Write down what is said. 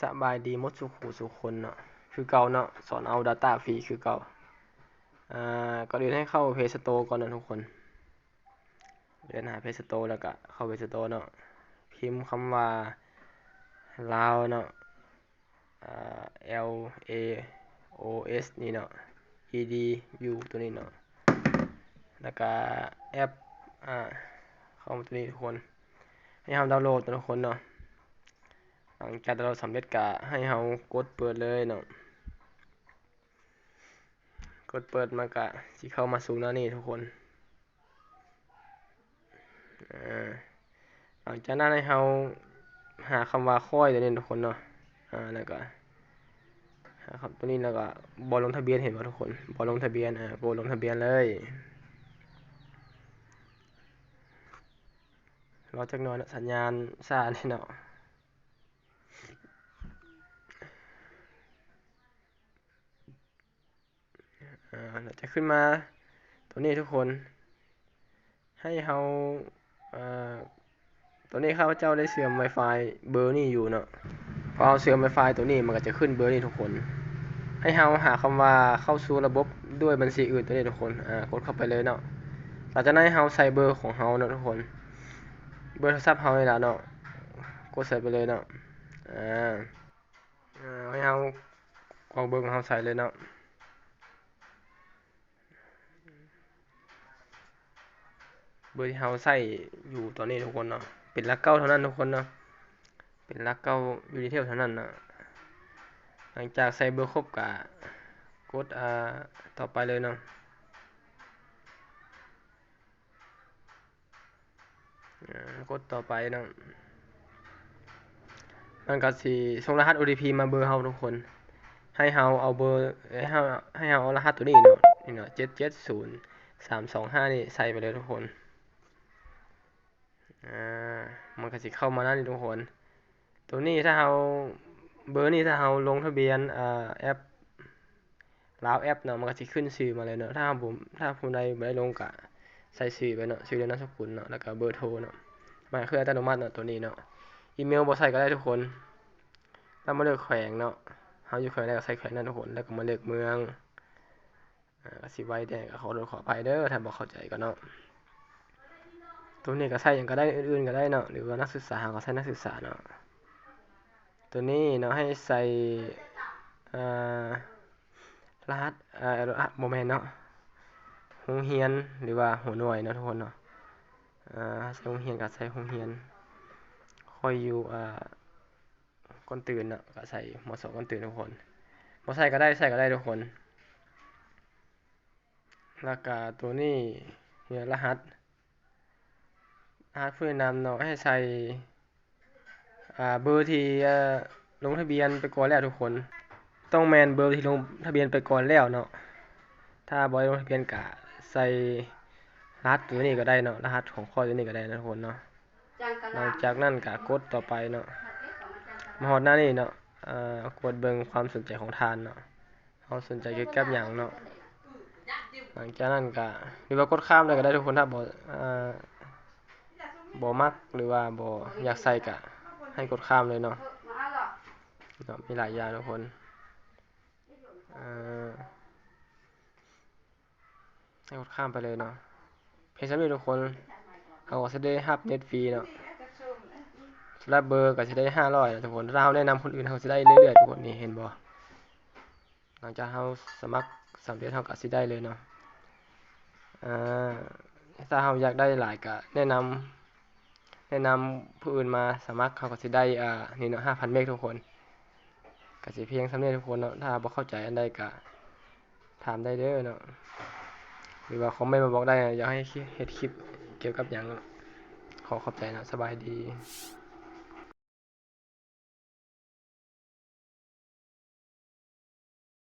ສະບາຍດີໝົດສູ່ຄູ່ສູ່ຄົນເນາະ ຄືເກົ່າເນາະ ສອນເອົາ data ຟຣີຄືເກົ່າ. ອາ ກ່ອນອື່ນໃຫ້ເຂົ້າ Play Store ກ່ອນເນາະທຸກຄົນ. ເດີນຫາ Play Store ແລ້ວກະເຂົ້າ Play Store ເນາະ ພິມຄຳວ່າ Laos ເນາະ ອາ L A O S ນີ້ເນາະ E D U ຕົວນີ້ເນາະ ແລ້ວກະແອັບ ອາ ເຂົ້າມາຕົວນີ້ທຸກຄົນ ໃຫ້ເຮົາດາວໂຫຼດເນາະທຸກຄົນເນາະ. ຫຼັງຈາກດາວໂຫຼດສຳເລັດກະໃຫ້ເຮົາກົດເປີດເລີຍເນາະ. ກົດເປີດມັນກະຊິເຂົ້າມາສູ່ໜ້ານີ້ທຸກຄົນ. ອາ ຫຼັງຈາກນັ້ນໃຫ້ເຮົາຫາຄຳວ່າ Coin ຕົວນີ້ທຸກຄົນເນາະ ອາ ແລ້ວກະຫາຄຳຕົວນີ້ ແລ້ວກະບ່ອນລົງທະບຽນ ເຫັນບໍ່ທຸກຄົນ ບ່ອນລົງທະບຽນ ອາ ກົດລົງທະບຽນເລີຍ. ລໍຈັກໜ່ອຍເນາະ ສັນຍານຊ້າແດ່ເນາະ. ອາ ຈະຂຶ້ນມາຕົວນີ້ທຸກຄົນ ໃຫ້ເຮົາ ອາ ຕົວນີ້ຂ້າພະເຈົ້າໄດ້ເຊື່ອມ Wi-Fi ເບີນີ້ຢູ່ເນາະ. ພໍເຮົາເຊື່ອມ Wi-Fi ຕົວນີ້ ມັນກໍຈະຂຶ້ນເບີນີ້ທຸກຄົນ ໃຫ້ເຮົາຫາຄຳວ່າ ເຂົ້າສູ່ລະບົບດ້ວຍບັນຊີອື່ນ ຕົວນີ້ທຸກຄົນ ອາ ກົດເຂົ້າໄປເລີຍເນາະ. ຫຼັງຈາກນັ້ນໃຫ້ເຮົາໃສ່ເບີຂອງເຮົາເນາະທຸກຄົນ ເບີໂທລະສັບເຮົານີ້ລະເນາະ ກົດໃສ່ໄປເລີຍເນາະ ອາ. ອາ ໃຫ້ເຮົາກອກເບີຂອງເຮົາໃສ່ເລີຍເນາະ ເບີທີ່ເຮົາໃຊ້ຢູ່ຕອນນີ້ທຸກຄົນເນາະ ເປັນຫຼັກເກົ້າເທົ່ານັ້ນທຸກຄົນເນາະ ເປັນຫຼັກເກົ້າ Unitel ເທົ່ານັ້ນເນາະ. ຫຼັງຈາກໃສ່ເບີຄົບກະກົດ ອາ ຕໍ່ໄປເລີຍເນາະ. ອາ ກົດຕໍ່ໄປເນາະ ມັນກໍຊິສົ່ງລະຫັດ ໂອທີພີ ມາເບີເຮົາທຸກຄົນ ໃຫ້ເຮົາເອົາເບີ ໃຫ້ເຮົາ ໃຫ້ເຮົາເອົາລະຫັດຕົວນີ້ເນາະ ນີ້ເນາະ ເຈັດເຈັດສູນສາມສອງຫ້າ ນີ້ໃສ່ໄປເລີຍທຸກຄົນ. ອາ ມັນກໍຊິເຂົ້າມານັ້ນນີ້ທຸກຄົນ ຕົວນີ້ຖ້າເຮົາ ເບີນີ້ຖ້າເຮົາລົງທະບຽນ ອາ ແອັບ ລາວແອັບເນາະ ມັນກໍຊິຂຶ້ນຊື່ມາເລີຍເນາະ. ຖ້າເຮົາບໍ່ ຖ້າຜູ້ໃດບໍ່ໄດ້ລົງກະໃສ່ຊື່ໄປເນາະ ຊື່ ແລະ ນາມສະກຸນເນາະ ແລ້ວກະເບີໂທເນາະ ມັນກໍຄືອັດຕະໂນມັດເນາະ ຕົວນີ້ເນາະ. ອີເມວບໍ່ໃສ່ກໍໄດ້ທຸກຄົນ ແລ້ວມາເລືອກແຂວງເນາະ ເຮົາຢູ່ແຂວງໃດກໍໃສ່ແຂວງນັ້ນທຸກຄົນ ແລ້ວກໍມາເລືອກເມືອງ. ອາ ກໍຊິໄວແດ່ ກໍຂໍໂທດຂໍອະໄພເດີ ຖ້າບໍ່ເຂົ້າໃຈກໍເນາະ. ຕົວນີ້ກໍໃຊ້ຫຍັງກໍໄດ້ ອື່ນໆກໍໄດ້ເນາະ ຫຼືວ່ານັກສຶກສາ ເຮົາກໍໃຊ້ນັກສຶກສາເນາະ. ຕົວນີ້ເນາະ ໃຫ້ໃສ່ ອາ ລະຫັດ ອາ ລະຫັດ ບໍ່ແມ່ນເນາະ ໂຮງຮຽນ ຫຼືວ່າຫົວໜ່ວຍເນາະທຸກຄົນເນາະ. ອາ ໃສ່ໂຮງຮຽນກໍໃສ່ໂຮງຮຽນ ຂ້ອຍຢູ່ ອາ ກ້ອນຕື່ນເນາະ ກໍໃສ່ ມສ ກ້ອນຕື່ນທຸກຄົນ ບໍ່ໃສ່ກໍໄດ້ ໃສ່ກໍໄດ້ທຸກຄົນ. ແລ້ວກະຕົວນີ້ ລະຫັດ ລະຫັດຜູ້ແນະນຳເນາະ ໃຫ້ໃສ່ ອາ ເບີທີ່ ອາ ລົງທະບຽນໄປກ່ອນແລ້ວທຸກຄົນ ຕ້ອງແມ່ນເບີທີ່ລົງທະບຽນໄປກ່ອນແລ້ວເນາະ. ຖ້າບໍ່ໄດ້ລົງທະບຽນກະໃສ່ລະຫັດຕົວນີ້ກໍໄດ້ເນາະ ລະຫັດຂອງຂ້ອຍຕົວນີ້ກໍໄດ້ເນາະທຸກຄົນເນາະ. ຫຼັງຈາກນັ້ນກະກົດຕໍ່ໄປເນາະ ມາຮອດໜ້ານີ້ເນາະ ອາ ກວດເບິ່ງຄວາມສົນໃຈຂອງທ່ານເນາະ ເຮົາສົນໃຈກ່ຽວກັບຫຍັງເນາະ. ຫຼັງຈາກນັ້ນກະ ຫຼືວ່າກົດຂ້າມເລີຍກໍໄດ້ທຸກຄົນ ຖ້າບໍ່ ອາ ບໍ່ມັກ ຫຼືວ່າບໍ່ຢາກໃສ່ກະໃຫ້ກົດຂ້າມເລີຍເນາະ ເນາະ ມີຫຼາຍຢ່າງທຸກຄົນ ອາ. ໃຫ້ກົດຂ້າມໄປເລີຍເນາະ. ພຽງສ່ຳນີ້ທຸກຄົນ ເຮົາກໍຊິໄດ້ຮັບເນັດຟຣີເນາະ. ສຳລັບເບີກໍຊິໄດ້ຫ້າຮ້ອຍເນາະທຸກຄົນ. ຖ້າເຮົາແນະນຳຄົນອື່ນ ເຮົາຊິໄດ້ເລື້ອຍໆທຸກຄົນ ນີ້ເຫັນບໍ່? ຫຼັງຈາກເຮົາສະໝັກສຳເລັດ ເຮົາກໍຊິໄດ້ເລີຍເນາະ. ອາ ຖ້າເຮົາຢາກໄດ້ຫຼາຍກໍແນະນຳ ແນະນຳຜູ້ອື່ນມາສະໝັກ ເຮົາກໍຊິໄດ້ ອາ ນີ້ເນາະ ຫ້າພັນເມກທຸກຄົນ. ກໍຊິພຽງສ່ຳນີ້ທຸກຄົນເນາະ. ຖ້າບໍ່ເຂົ້າໃຈອັນໃດກໍຖາມໄດ້ເດີເນາະ ຫຼືວ່າຄອມເມັນມາບອກໄດ້ ຢາກໃຫ້ເຮັດຄລິບກ່ຽວກັບຫຍັງ. ຂໍຂອບໃຈເນາະ. ສະບາຍດີ.